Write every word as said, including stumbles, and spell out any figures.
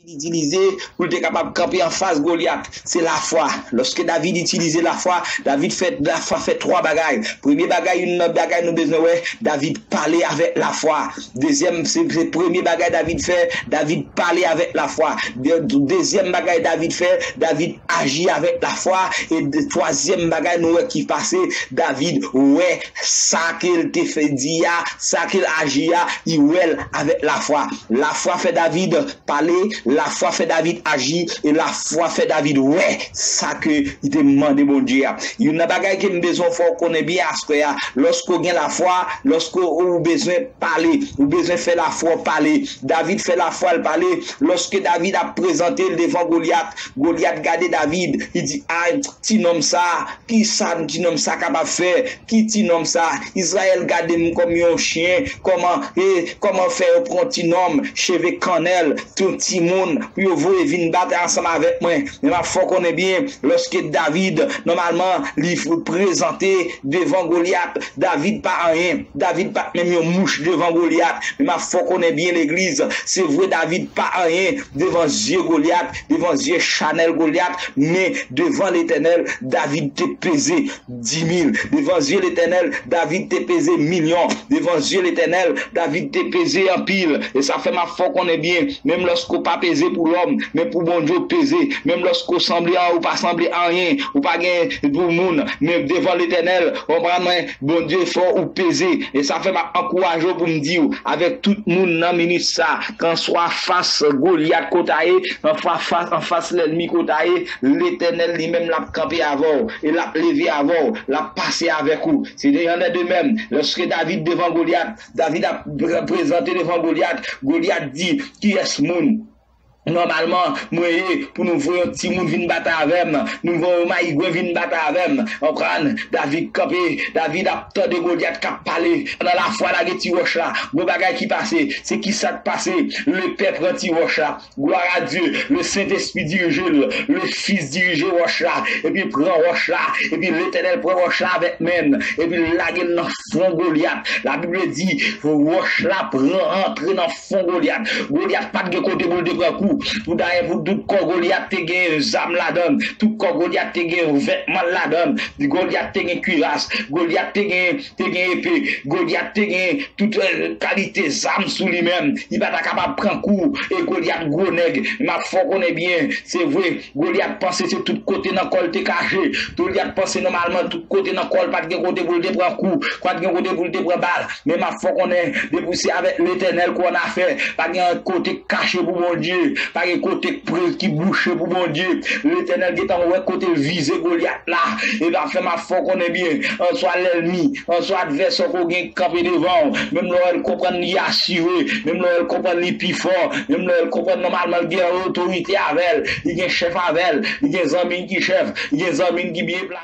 itilize pou l te kapab kanpe anfas Golyat, se lafwa. Lòske David itilize lafwa, David fè lafwa fè twa bagay. Premye bagay, youn nan bagay nou bezwen wè, David pale avèk lafwa. Dezyèm, se se premye bagay David fè, David pale avèk lafwa. De- Dezyèm bagay David fè, David aji avèk lafwa. E de- twazyèm bagay nou wè ki pase, David wè sa ke l te fè di a, sa ke l aji a, li wè l avèk lafwa. Lafwa fè David pale, lafwa fè David aji, e lafwa fè David wè sa ke li te mande Bondye a. Youn nan bagay ke m bezwen fè w konnen byen aswè a, lòske w gen lafwa, lòske w bezwen pale, ou bezwen fè lafwa w pale. David fè lafwa l pale, lòske David ap prezante l devan Golyat, Golyat gade David, li di, a, ti nonm sa, ki sa ti nonm sa kapab fè? Ki ti nonm sa? Izrayèl gade m kòm yon chen. Kòman, e, kòman fè yo pran ti nonm, cheve kannèl, yon timoun, pou yo voye vin batay ansanm avèk mwen? Men m ap fè w konnen byen, lòske David, nòmalman, li prezante devan Golyat, David pa anyen. David pa t menm yon mouch devan Golyat. Men m ap fè w konnen byen, legliz, se vre, David pa anyen devan zye Golyat, devan zye chanèl Golyat, men devan Letènèl, David te peze dimil. Devan zye Letènèl, David te peze milyon. Devan zye Letènèl, David te peze anpil. E sa fè m ap fè w konnen byen, menm lòske w pa peze pou lòm, men pou Bondye w peze. Menm lòske w sanble an, ou pa sanble anyen, ou pa gen pou moun, men devan Letènèl, w konprann mwen, Bondye fè w peze. E sa fè m ap ankouraje w pou m di w, avèk tout moun nan minit sa, kanswa fas Golyat kote w ye, anfa- fas- anfas lènmi kote w ye, Letènèl li menm l ap kanpe avè w, e l ap leve avè w, l ap pase avèk ou. Se de, y en est de même. Lòske David devan Golyat, David ap pre- prezante devan Golyat, Golyat di, kiyès moun nòmalman mwen ye pou nou voye yon timoun vin batay avè m, nou voye yon mayigwen vin batay avè m? Konprann? David kanpe, David ap tande Golyat k ap pale. Nan lafwa, lage ti wòch la. Gon bagay ki pase. Se ki sa k pase? Lepè pran ti wòch la. Gloire à Dieu. Le Saint-Esprit dirije l. Le Fils dirije wòch la. Epi pran wòch la. Epi Letènèl pran wòch la avèk men l. Epi l lage l nan fwon Golyat. Labib di, wòch la pran antre nan fwon Golyat. Golyat pa t gen kote pou l te pran kou. Pou dayè, pou tout kò Golyat te gen zam ladan l. Tout kò Golyat te gen vètman l ladan l. Golyat te gen kiras. Golyat te gen, te gen epe. Golyat te gen tout, eh, kalite zam sou li menm. Li pa ta kapab pran kou. E Golyat gwo nèg. M ap fè w konnen byen. Se vre, Golyat panse se tout kote nan kò l te kache. Golyat panse nòmalman tout kote nan kò l pa t gen kote pou l te pran kou, pa t gen kote pou l te pran bal. Men m ap fè w konnen, depi w se avèk Letènèl ke w annafè, pa gen kote k kache pou Bondye, pa gen kote k pre- ki bouche pou Bondye. Letènèl gentan wè kote l vize Golyat la. E pa fè m ap fè w konnen byen, answa lènmi, answa advèsè ke w gen k kanpe devan w, menm lè w wè l konprann li asire, menm lè w wè l konprann li pi fò, menm lè w wè l konprann nòmalman l gen otorite avè l, li gen chèf avè l, li gen zanmi l ki chèf, li gen zanmi l ki byen plase.